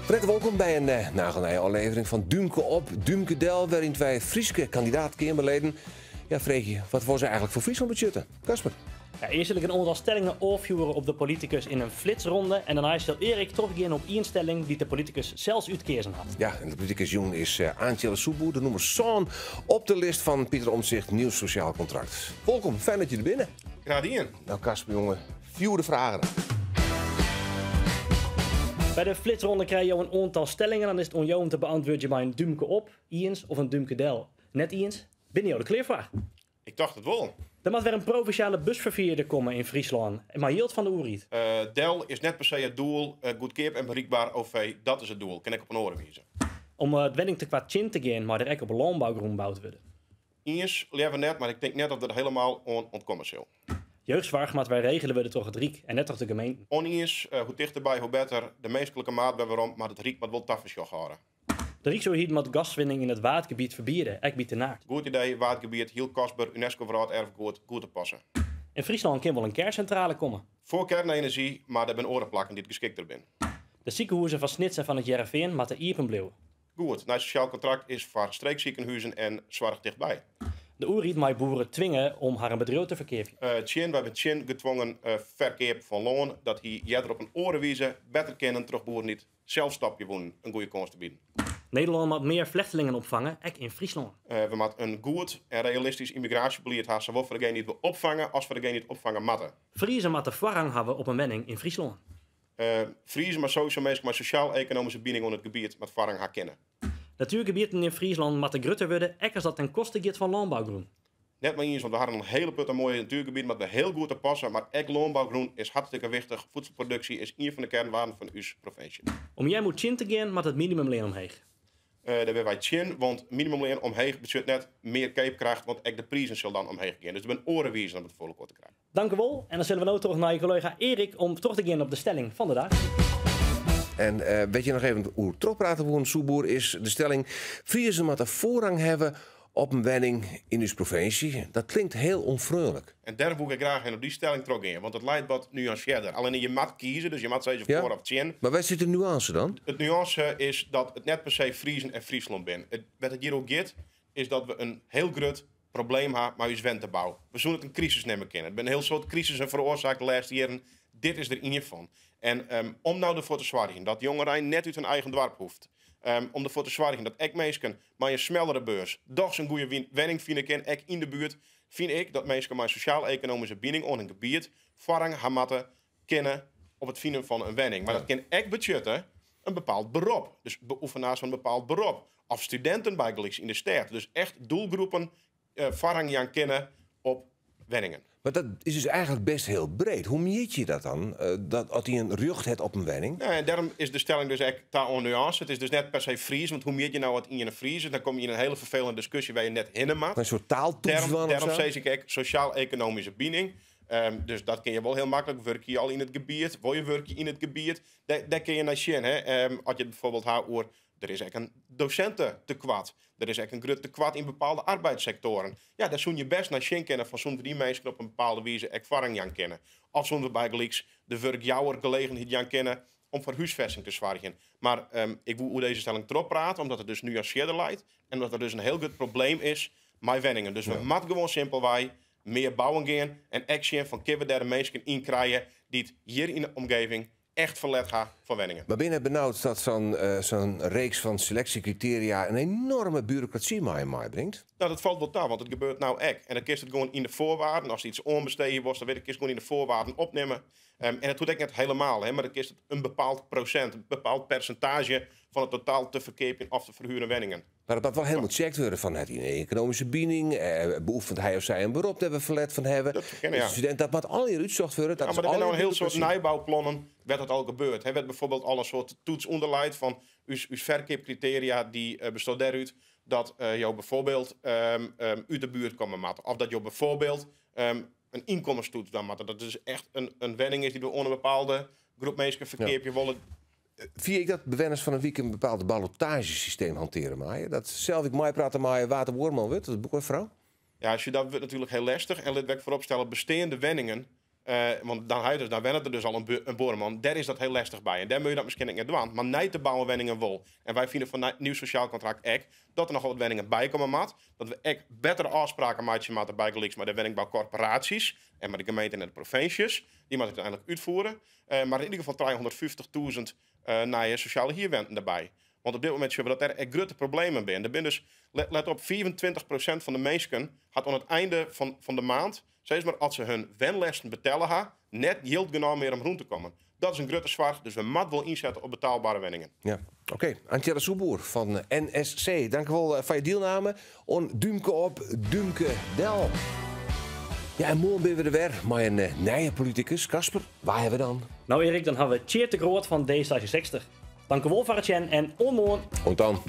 Fan herte wolkom by in nagelnije ôflevering fan Dúmke op, Dúmke del, wêryn't wy Fryske kandidaat-keamerleden ja, freegje wat wolle se eigentlik foar Fryslân betsjutte. Kasper. Ja, earst sil ik in oantal stellingen ôffjoere op de politikus yn in flitsronde en dêrnei sil Erik trochgean op ien stelling dy't de politikus sels útkeazen hat. Ja, en de politikus jûn is Aant-Jelle Soepboer, de nûmer sân op de list fan Pieter Omtzigt, Nieuw Sociaal Contract. Wolkom, fijn dat je der binne. Graach dien. Nou Kasper, jonge, fjoer de fragen. By de flitsronde krije jo in oantal stellingen. Dan is it oan jo om te beantwurdzjen mei in dúmke op, iens of in dúmke del. Net iens? Binne jo der klear foar? Ik tocht it wol. Der moat wer in provinsjale busferfierder komme yn Fryslân mei jild fan de oerheid. Del is net per se it doel, goedkeap en berikber OV, dat is it doel. Kin ek op in oare wize. Om it wenningtekoart tsjin te gean mei der ek op lânbougrûn boud wurde. Iens, leaver net, mar ik tink net dat der helemaal oan ûntkomme sil. Jeugdsoarch moat wer regele wurde troch it Ryk en net troch de gemeenten. Oniens, hoe tichterby hoe better, de minsklike maat wer werom, mar it Ryk moat wol tafersjoch hâlde. De Ryksoerheid moat gaswinning yn it Waadgebiet ferbiede, ek by Ternaard. Goed idee, Waadgebiet, hiel kostber, UNESCO Wrâlderfgoed, goed te passen. Yn Fryslân kin wol in kernsintrale komme. Foar kernenerzjy, mar der binne oare plakken dy't geskikter binne. De sikehûzen fan Snits en fan It Hearrenfean moatte iepen bliuwe. Goed, nij sosjaal kontrakt is foar streeksikehuzen en soarch tichtby. De oerheid mei boeren twinge om harren bedriuw te ferkeapjen. Tsjin, wy binne tsjin getwongen ferkeap fan lân. Dat hie earder op in oare wize better kinnen troch boeren dy't sels stopje woenen in goede kâns te bieden. Nederlân moat mear flechtlingen opfange, ek yn Fryslân. We moatte in goed en realistysk ymmigraasjebelied ha, sawol foar degenen dy't we opfange as foar degenen dy't opfange moatte. Friezen moatte foarrang hawwe op in wenning yn Fryslân. Friezen mar sowieso minsken mei sosjaal-ekonomyske bining oan it gebiet moat foarrang ha kinne. Natuergebieten yn Fryslân moatte grutter wurde, ek as dat ten koste giet fan lânbougrûn. Net mei iens, want we hawwe in hiele protte moaie natuergebieten, moatte we hiel goed op passe, mar ek lânbougrûn is hartstikke wichtich. Voedselproduksje is ien fan de kernwaarden fan ús provinsje. Om earmoed tsjin te gean moat it minimumlean omheech. Dêr binne wy tsjin, want minimumlean omheech betsjut net mear keapkracht, want ek de prizen sil dan omheech gean. Dus der binne oare wizen om it foar elkoar te krijen. Dankewol en dan sille we no troch nei kollega Erik om troch te gean op de stelling fan de dei. En wêr't je noch even oer trochprate woenen, Soepboer, is de stelling Friezen moatte foarrang hawwe op in wenning yn ús provinsje. Dat klinkt hiel ûnfreonlik. En dêrom woe ik graach even op dy stelling trochgean, want it leit wat nuansearder. Allinne je moat kieze, dus je moat sizze foar of tsjin. Mar wêr sit de nuânse dan? It nuânse is dat it net per se Friezen en Fryslân bin. Wêr't it hjir oer giet, is dat we in hiel grut probleem ha mei ús wentebou. We soene it in krisis neame kinne. Der binne in hiel soad krisissen feroarsake de lêste jierren. Dit is der ien fan. En om no derfoar te soargjen dat jongerein net út hun eigen doarp hoecht, om derfoar te soargjen dat ek minsken mei in smellere beurs dochs in goede wenning fine kin, ek yn de buert, fyn ik dat minsken mei sosjaal-ekonomyske bining oan in gebiet foarrang ha moatte kinne op it finen fan in wenning. Mar dat kin ek betsjutte in bepaald berop. Dus beoefenaars fan in bepaald berop. Of studinten bygelyks yn de stêd. Dus echt doelgroepen foarrang jaan kinne op wenningen. Mar dat is dus eigentlik best hiel breed. Hoe mjit je dat dan, dat as ien rjocht hat op in wenning? Ja, en dêrom is de stelling dus ek ta oan nuânse. It is dus net per se Fries, want hoe mjit je no at ien in Fries is? Dan komme je yn in hiele ferfelende diskusje wêr je net hinne moat. In soart taaltoets dwaan of Dêrom sa? sis ik ek sosjaal-ekonomyske bining. Dus dat kin je wol hiel maklik. Wurkje je al yn it gebiet? Wol je wurkje yn it gebiet? Dêr kin je nei sjen. Hè? As je it bijvoorbeeld ha oer der is ek in dosintetekoart. Der is ek in grut tekoart yn bepaalde arbeidssektoaren. Ja, dêr soene je best nei sjen kinne fan soene we dy minsken op in bepaalde wize ek foarrang jaan kinne. Of soene we bygelyks de wurkjouwer gelegenheid jaan kinne om foar húsfesting te soargjen. Mar ik woe oer dizze stelling trochprate omdat it dus nuansearder leit en omdat der dus in hiel grut probleem is mei wenningen. Dus we moatte gewoan simpelwei mear bouwen gean en ek sjen fan kinne we dêr de minsken yn krije dy't hjir yn de omgeving echt ferlet ha fan wenningen. Mar binne benaud dat sa'n reeks fan seleksjekritearia in enorme burokrasy mei him meibringt? Nou, dat falt wol ta, want it gebeurt no ek. En dan kinst it gewoan yn de foarwaarden, ast iets oanbesteegje wolst, dan wit ik, kinst gewoan yn de foarwaarden opnimme. En dat hoecht ek net helemaal, hè, mar dan kinst it in bepaald prosint, in bepaald persintaazje fan it totaal te ferkeapjen of te ferhuren wenningen. Mar dat moat wol helemaal checkt wurde fan hat hy in ekonomyske bining, beoefent hy of sy in berop dêr't we ferlet fan hawwe. Dat soe kinne, ja. De studint, dat moat allegear útsocht wurde. Dat Ja, is mar der binne no allegear in hiel soad bureaukratie. nijbouplannen wêr't dat al gebeurt. Hè, wêr't bijvoorbeeld al in soart toets ûnder leit fan ús ferkeapkritearia dy bestiet dêrút dat jo bijvoorbeeld út de buert komme moatte. Of dat jo bijvoorbeeld in ynkommenstoets dwaan moatte. Dat dus echt in wenning is dy't we oan in bepaalde groep minsken ferkeapje wolle. Fyn ik dat bewenners fan in wyk in bepaald ballotaazjesysteem hantearje meie? Dat sels ek meiprate meie wa't de buorman wurdt, de buorfrou? Ja, sjoch, dat wurdt natuerlik hiel lestich. En lit ik foaropstelle, besteande wenningen Want dan, hy dus, dan wennet der dus al in buorman. Dêr is dat hiel lestich by. En dêr moatte je dat miskien ek net dwaan. Mar nij te bouwen wenningen wol. En wy fine fan Nieuw Sociaal Contract ek dat der noch wat wenningen by komme moat. Dat we ek bettere ôfspraken meitsje moatte bygelyks mei de wenningboukorporaasjes en mei de gemeenten en de provinsjes. Dy moatte it úteinlik útfiere. Mar yn ieder gefal 350.000 nije sosjale hierwenten derby. Want op dit momint sjogge we dat der ek grutte problemen binne. Der binne dus, let op, 25% fan de minsken hat oan it einde fan de maand, sis mar, as se hun wenlesten betelle ha, net jild genôch mear om rûn te kommen. Dat is in grutte soarch, dus we moatte wol ynsette op betaalbere wenningen. Ja, oké. Antjelle Soepboer fan NSC, dankjewol foar je dielname oan Dúmke op, Dúmke Del. Ja, en moarn binne we der wer mei in nije politikus. Kasper, wa hawwe we dan? Nou Erik, dan hawwe we Tjeerd de Groot fan D66. Dankjewol foar it sjen en oant moarn. Oant dan.